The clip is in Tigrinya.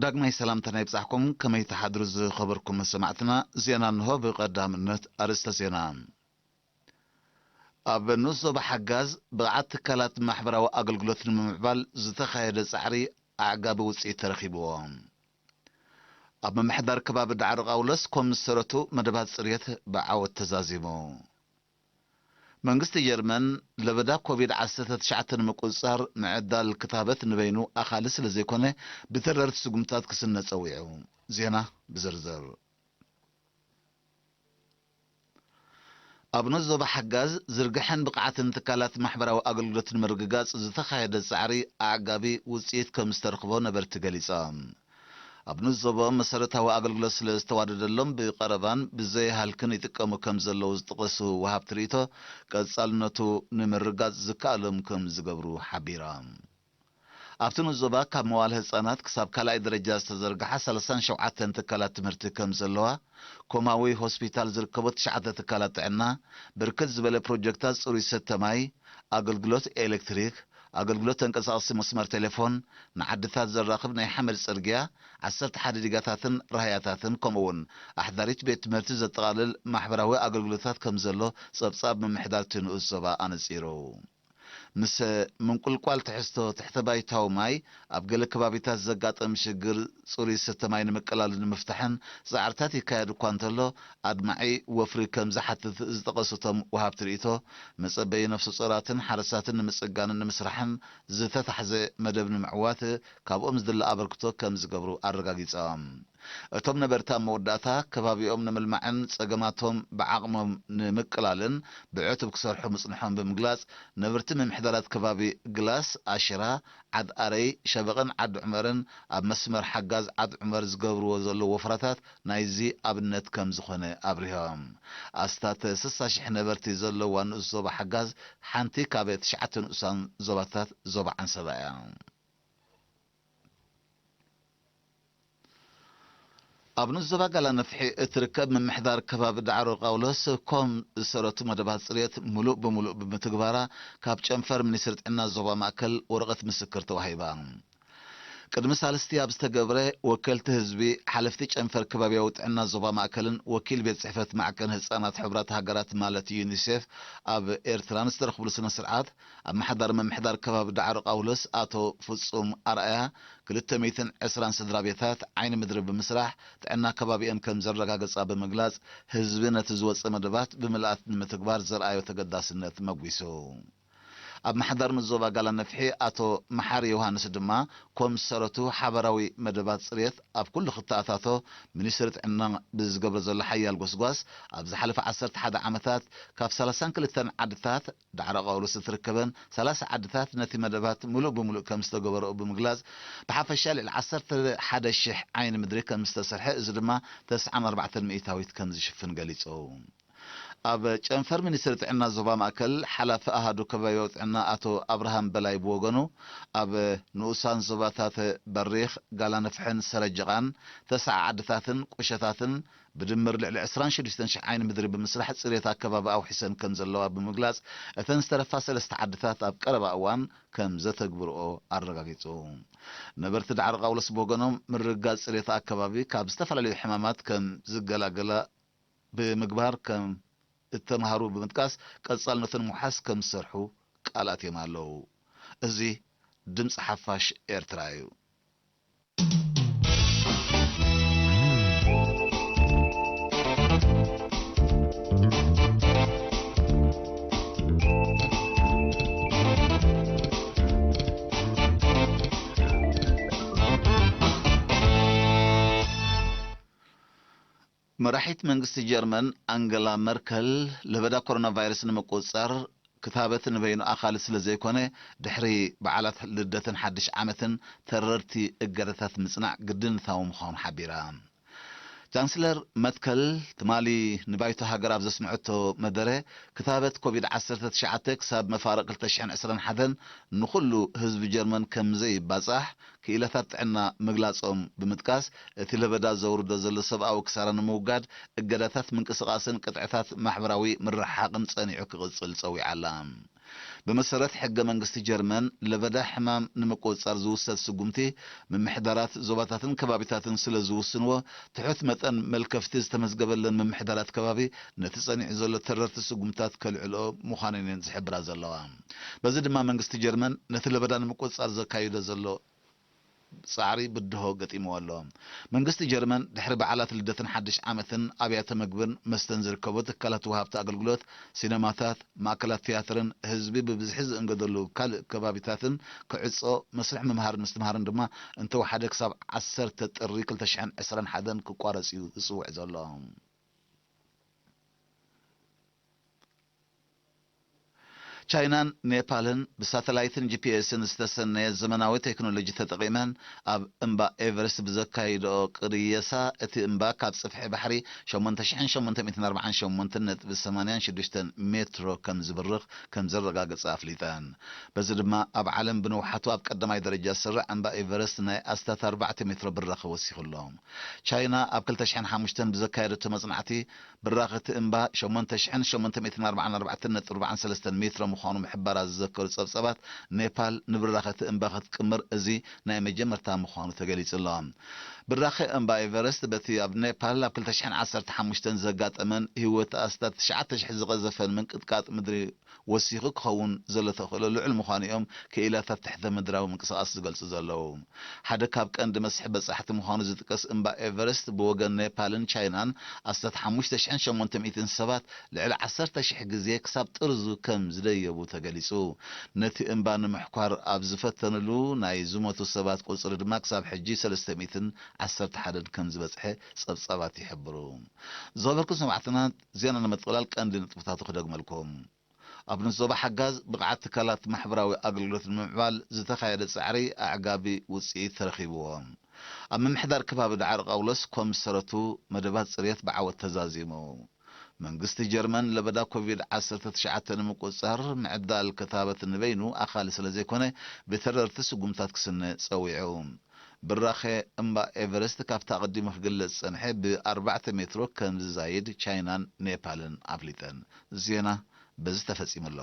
ዳግማይ ሰላምታና ይብጻሕኩም። ከመይ ትሓድሩ ዝኸበርኩም ሰማዕትና? ዜና እንሆ። ብቐዳምነት ኣርእስተ ዜና። ኣብ ንኡስ ዞባ ሓጋዝ ብቕዓት ትካላት ማሕበራዊ ኣገልግሎት ንምምዕባል ዝተኻየደ ጻዕሪ ኣዕጋቢ ውጽኢት ተረኺብዎ። ኣብ ምምሕዳር ከባቢ ዳዕሮ ቃውሎስ ኮም ዝሰረቱ መደባት ጽሬት ብዓወት ተዛዚሙ። መንግስቲ ጀርመን ለበዳ ኮቪድ ዓሰርተ ትሽዓተ ንምቁጽጻር ምዕዳል ክታበት ንበይኑ ኣኻሊ ስለ ዘይኮነ፣ ብተረርቲ ስጉምታት ክስነ ጸዊዑ። ዜና ብዝርዝር። ኣብ ንኡስ ዞባ ሓጋዝ ዝርግሐን ብቕዓትን ትካላት ማሕበራዊ ኣገልግሎት ንምርግጋጽ ዝተኻየደ ጻዕሪ ኣዕጋቢ ውጽኢት ከም ዝተረኽቦ ነበርቲ ገሊጾም። ኣብ ንኡስ ዞባ መሰረታዊ ኣገልግሎት ስለ ዝተዋደደሎም ብቐረባን ብዘይ ሃልክን ይጥቀሙ ከም ዘለዉ ዝጠቐሱ ወሃብቲ ርእይቶ፣ ቀጻልነቱ ንምርጋጽ ዝከኣሎም ከም ዝገብሩ ሓቢሮም። ኣብቲ ንኡስ ዞባ ካብ መዋለ ህጻናት ክሳብ ካልኣይ ደረጃ ዝተዘርግሓ ሰላሳን ሸውዓተን ትካላት ትምህርቲ ከም ዘለዋ፣ ኮማዊ ሆስፒታል ዝርከቦ ትሽዓተ ትካላት ጥዕና፣ ብርክት ዝበለ ፕሮጀክታት ጽሩይ ሰተ ማይ፣ ኣገልግሎት ኤሌክትሪክ፣ ኣገልግሎት ተንቀሳቐሲ መስመር ቴሌፎን፣ ንዓድታት ዘራኽብ ናይ ሓመድ ጽርግያ፣ ዓሰርተ ሓደ ዲጋታትን ራህያታትን፣ ከምኡ'ውን ኣሕዳሪት ቤት ትምህርቲ ዘጠቓልል ማሕበራዊ ኣገልግሎታት ከም ዘሎ ጸብጻብ ምምሕዳር እቲ ንኡስ ዞባ ኣነጺሩ። ምስ ምንቁልቋል ትሕዝቶ ትሕተ ባይታዊ ማይ ኣብ ገለ ከባቢታት ዘጋጠም ሽግር ጽሩይ ዝስተ ማይ ንምቅላልን ንምፍታሕን ጻዕርታት ይካየድ እኳ እንተሎ፣ ኣድማዒ ወፍሪ ከም ዝሓትት ዝጠቐሱ እቶም ወሃብቲ ርእይቶ፣ መጸበዪ ነፍሰ ጾራትን ሓረሳትን ንምጽጋንን ንምስራሕን ዝተታሕዘ መደብ ንምዕዋት ካብኦም ዝድለ ኣበርክቶ ከም ዝገብሩ ኣረጋጊጾም። እቶም ነበርቲ ኣብ መወዳእታ፣ ከባቢኦም ንምልማዕን ጸገማቶም ብዓቕሞም ንምቅላልን ብዕቱብ ክሰርሑ ምጽንሖም ብምግላጽ፣ ነበርቲ ምምሕዳራት ከባቢ ግላስ፣ ኣሽራ፣ ዓድ ኣረይ፣ ሸበቕን ዓዲ ዑመርን ኣብ መስመር ሓጋዝ ዓድ ዑመር ዝገብርዎ ዘለዉ ወፍራታት ናይዚ ኣብነት ከም ዝኾነ ኣብሪሆም። ኣስታት ስሳ ሽሕ ነበርቲ ዘለዋ ንኡስ ዞባ ሓጋዝ ሓንቲ ካብ ትሽዓተ ንኡሳን ዞባታት ዞባ ዓንሰባ እያ። ኣብ ንኡስ ዞባ ጋላ ነፍሒ እትርከብ ምምሕዳር ከባቢ ዳዕሮ ቃውሎስ ኮም ዝሰረቱ መደባት ጽሬት ምሉእ ብምሉእ ብምትግባራ ካብ ጨንፈር ሚኒስትሪ ጥዕና ዞባ ማእከል ወረቐት ምስክር ተዋሂባ። ቅድሚ ሳልስቲ ኣብ ዝተገብረ ወከልቲ ህዝቢ፣ ሓለፍቲ ጨንፈር ከባብያዊ ጥዕና ዞባ ማእከልን ወኪል ቤት ጽሕፈት ማዕከን ህጻናት ሕቡራት ሃገራት ማለት ዩኒሴፍ ኣብ ኤርትራ ንዝተረኽብሉ ስነ ስርዓት፣ ኣመሓዳሪ ምምሕዳር ከባቢ ዳዕሮ ቃውሎስ ኣቶ ፍጹም ኣርኣያ፣ ክልተ ሚእትን ዕስራን ስድራ ቤታት ዓይኒ ምድሪ ብምስራሕ ጥዕና ከባቢኦም ከም ዘረጋገጻ ብምግላጽ፣ ህዝቢ ነቲ ዝወጸ መደባት ብምልኣት ንምትግባር ዘርኣዮ ተገዳስነት መጒሱ። ኣመሓዳሪ ንኡስ ዞባ ጋላ ነፍሒ ኣቶ መሓሪ ዮሃንስ ድማ፣ ኮም ዝሰረቱ ሓባራዊ መደባት ጽሬት ኣብ ኩሉ ክተኣታቶ፣ ሚኒስትሪ ጥዕና ብዝገብሮ ዘሎ ሓያል ጎስጓስ፣ ኣብ ዝሓለፈ ዓሰርተ ሓደ ዓመታት ካብ ሰላሳን ክልተን ዓድታት ዳዕሮ ቃውሎስ እትርከበን ሰላሳ ዓድታት ነቲ መደባት ምሉእ ብምሉእ ከም ዝተገበረኦ ብምግላጽ፣ ብሓፈሻ ልዕሊ ዓሰርተ ሓደ ሽሕ ዓይኒ ምድሪ ከም ዝተሰርሐ፣ እዚ ድማ ተስዓን ኣርባዕተን ሚእታዊት ከም ዝሽፍን ገሊጹ። ኣብ ጨንፈር ሚኒስትሪ ጥዕና ዞባ ማእከል ሓላፊ ኣሃዱ ከባቢያዊ ጥዕና ኣቶ ኣብርሃም በላይ ብወገኑ፣ ኣብ ንኡሳን ዞባታት በሪኽ፣ ጋላነፍሕን ሰረጀቓን ተስዓ ዓድታትን ቁሸታትን ብድምር ልዕሊ ዕስራን ሽዱሽተን ሽሕ ዓይኒ ምድሪ ብምስራሕ ጽሬት ኣከባቢ ኣውሒሰን ከም ዘለዋ ብምግላጽ፣ እተን ዝተረፋ ሰለስተ ዓድታት ኣብ ቀረባ እዋን ከም ዘተግብርኦ ኣረጋጊጹ። ነበርቲ ዳዕሮ ቃውሎስ ብወገኖም፣ ምርግጋጽ ጽሬት ኣከባቢ ካብ ዝተፈላለዩ ሕማማት ከም ዝገላገላ ብምግባር ከም እተምሃሩ ብምጥቃስ፣ ቀጻልነቱ ንምውሓስ ከም ዝሰርሑ ቃል ኣትዮም ኣለዉ። እዚ ድምጺ ሓፋሽ ኤርትራ እዩ። መራሒት መንግስቲ ጀርመን ኣንገላ መርከል፣ ለበዳ ኮሮና ቫይረስ ንምቁጽጻር ክታበት ንበይኑ ኣኻሊ ስለ ዘይኮነ፣ ድሕሪ በዓላት ልደትን ሓድሽ ዓመትን ተረርቲ እገዳታት ምጽናዕ ግድንታዊ ምዃኑ ሓቢራ። ቻንስለር መትከል ትማሊ ንባይቶ ሃገር ኣብ ዘስምዐቶ መደረ፣ ክታበት ኮቪድ ዓሰርተ ትሽዓተ ክሳብ መፋርቕ ክልተ ሽሕን ዕስራን ሓደን ንኹሉ ህዝቢ ጀርመን ከም ዘይባጻሕ ክኢላታት ጥዕና ምግላጾም ብምጥቃስ፣ እቲ ለበዳ ዘውርዶ ዘሎ ሰብኣዊ ክሳራ ንምውጋድ እገዳታት ምንቅስቓስን ቅጥዕታት ማሕበራዊ ምርሕሓቕን ጸኒዑ ክቕጽል ጸዊዓ ኣላ። ብመሰረት ሕገ መንግስቲ ጀርመን፣ ለበዳ ሕማም ንምቁጽጻር ዝውሰድ ስጉምቲ፣ ምምሕዳራት ዞባታትን ከባቢታትን ስለ ዝውስንዎ፣ ትሑት መጠን መልከፍቲ ዝተመዝገበለን ምምሕዳራት ከባቢ፣ ነቲ ጸኒዑ ዘሎ ተረርቲ ስጉምታት ከልዕልኦ ምዃነን እየን ዝሕብራ ዘለዋ። በዚ ድማ መንግስቲ ጀርመን ነቲ ለበዳ ንምቁጽጻር ዘካይዶ ዘሎ ጻዕሪ ብድሆ ገጢምዎ ኣሎ። መንግስቲ ጀርመን ድሕሪ በዓላት ልደትን ሓድሽ ዓመትን ኣብያተ መግብን መስተን ዝርከቦ ትካላት ወሃብቲ ኣገልግሎት፣ ሲነማታት፣ ማእከላት ትያትርን ህዝቢ ብብዝሒ ዝእንገደሉ ካልእ ከባቢታትን ክዕጾ፣ መስርሕ ምምሃርን ምስትምሃርን ድማ እንተወሓደ ክሳብ ዓሰርተ ጥሪ ክልተ ሽሕን ዕስራን ሓደን ክቋረጽ እዩ ዝጽውዕ ዘሎ። ቻይናን ኔፓልን ብሳተላይትን ጂ ፒ ኤስን ዝተሰነየ ዘመናዊ ቴክኖሎጂ ተጠቒመን ኣብ እምባ ኤቨረስት ብዘካይድኦ ቅየሳ፣ እቲ እምባ ካብ ጽፍሒ ባሕሪ ሸሞንተ ሽሕን ሸሞንተ ሚእትን ኣርባዓን ሸሞንተን ነጥቢ ሰማንያን ሽዱሽተን ሜትሮ ከም ዝብርኽ ከም ዘረጋገጸ ኣፍሊጠን። በዚ ድማ ኣብ ዓለም ብንውሓቱ ኣብ ቀዳማይ ደረጃ ዝስራዕ እምባ ኤቨረስት ናይ ኣስታት ኣርባዕተ ሜትሮ ብራኸ ወሲኹ ኣሎ። ቻይና ኣብ ክልተ ሽሕን ሓሙሽተን ብዘካየደቶ መጽናዕቲ፣ ብራኸ እቲ እምባ ሸሞንተ ሽሕን ሸሞንተ ሚእትን ኣርባዓን ኣርባዕተን ነጥቢ ኣርባዓን ሰለስተን ሜትሮ ምዃኑ ምሕባራ ዝዘከሩ ጸብጻባት፣ ኔፓል ንብራኸ እቲ እምባ ክትቅምር እዚ ናይ መጀመርታ ምዃኑ ተገሊጹ ኣሎ። ብራኸ እምባ ኤቨረስት በቲ ኣብ ኔፓል ኣብ ክልተ ሽሕን ዓሰርተ ሓሙሽተን ዘጋጠመን ህይወት ኣስታት ትሽዓተ ሽሕ ዝቐዘፈን ምንቅጥቃጥ ምድሪ ወሲኹ ክኸውን ዘሎ ተኽእሎ ልዑል ምዃኑ እዮም ክኢላታት ትሕተ ምድራዊ ምንቅስቓስ ዝገልጹ ዘለዉ። ሓደ ካብ ቀንዲ መስሕብ በጻሕቲ ምዃኑ ዝጥቀስ እምባ ኤቨረስት ብወገን ኔፓልን ቻይናን ኣስታት ሓሙሽተ ሽሕን ሸሞንተ ሚእትን ሰባት ልዕሊ ዓሰርተ ሽሕ ግዜ ክሳብ ጥርዙ ከም ዝደየቡ ተገሊጹ። ነቲ እምባ ንምሕኳር ኣብ ዝፈተንሉ ናይ ዝሞቱ ሰባት ቁጽሪ ድማ ክሳብ ሕጂ ሰለስተ ሚእትን ዓሰርተ ሓደን ከም ዝበጽሐ ጸብጻባት ይሕብሩ። ዝኸበርኩም ሰማዕትና፣ ዜና ንምጥቕላል ቀንዲ ነጥብታቱ ክደግመልኩም። ኣብ ንስ ዞባ ሓጋዝ ብቕዓት ትካላት ማሕበራዊ ኣገልግሎት ንምምዕባል ዝተኻየደ ጻዕሪ ኣዕጋቢ ውጽኢት ተረኺብዎ። ኣብ ምምሕዳር ከባቢ ዳዕሮ ቃውሎስ ኮም ዝሰረቱ መደባት ጽሬት ብዓወት ተዛዚሙ። መንግስቲ ጀርመን ለበዳ ኮቪድ ዓሰርተ ትሽዓተ ንምቁጽጻር ምዕዳል ክታበት ንበይኑ ኣኻሊ ስለ ዘይኮነ፣ ብተረርቲ ስጉምታት ክስነ ጸዊዑ። ብራኸ እምባ ኤቨረስት ካብቲ ኣቐዲሙ ክግለጽ ዝጸንሐ ብኣርባዕተ ሜትሮ ከም ዝዛይድ ቻይናን ኔፓልን ኣፍሊጠን። ዜና በዚ ተፈጺሙ ኣሎ።